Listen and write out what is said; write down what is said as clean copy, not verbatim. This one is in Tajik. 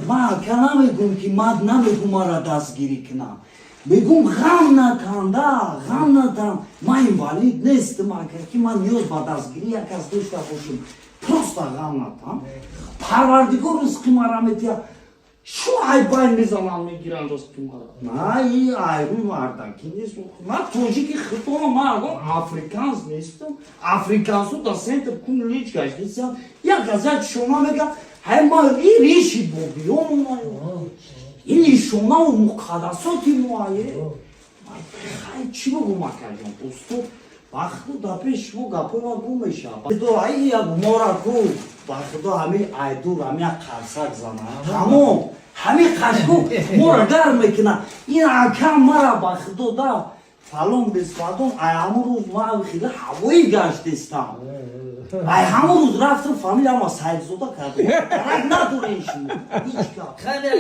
Ман, ака, намегум, ки ман намегум мара дастгирӣ кунам. Мегум, ғам наканда, ғам натам. Ман инвалид нестам, ака, ки ман ниёз ба дастгирӣ як кас дошта бошам. Просто ғам натам, Парвардигор ризқи мара метиҳад. Шу айбай мезанам, мегиранд ризқи мара. На, и айрӯи мардакӣ нест. Ман тоҷики хитона, ман агон африканс нестам. Африкансо дар центр кун лич гаштесиям, як аз як шона мегам. Ҳай, ма и риши бобиёмона, ин нишонаву муқаддасоти моае. Хай, чӣ бигум, акаҷон, устод, ба Худо, дар пеши шумо гапҳои ма гум мешавад. Ай, як мора ку, ба Худо, ҳами айдур, ҳами як қарсак зана, тамом, ҳами қашку мора гарм мекунад. Ин акам мара, ба Худо, да фалон бесфадон. Ай ҳамун рӯз ман хеле ҳавоӣ гаштестам. Ай ҳамун рӯз рафтам, фамилияма Саидзода кардам. Дарак надорем шумо ҳеҷ гап. Хеле.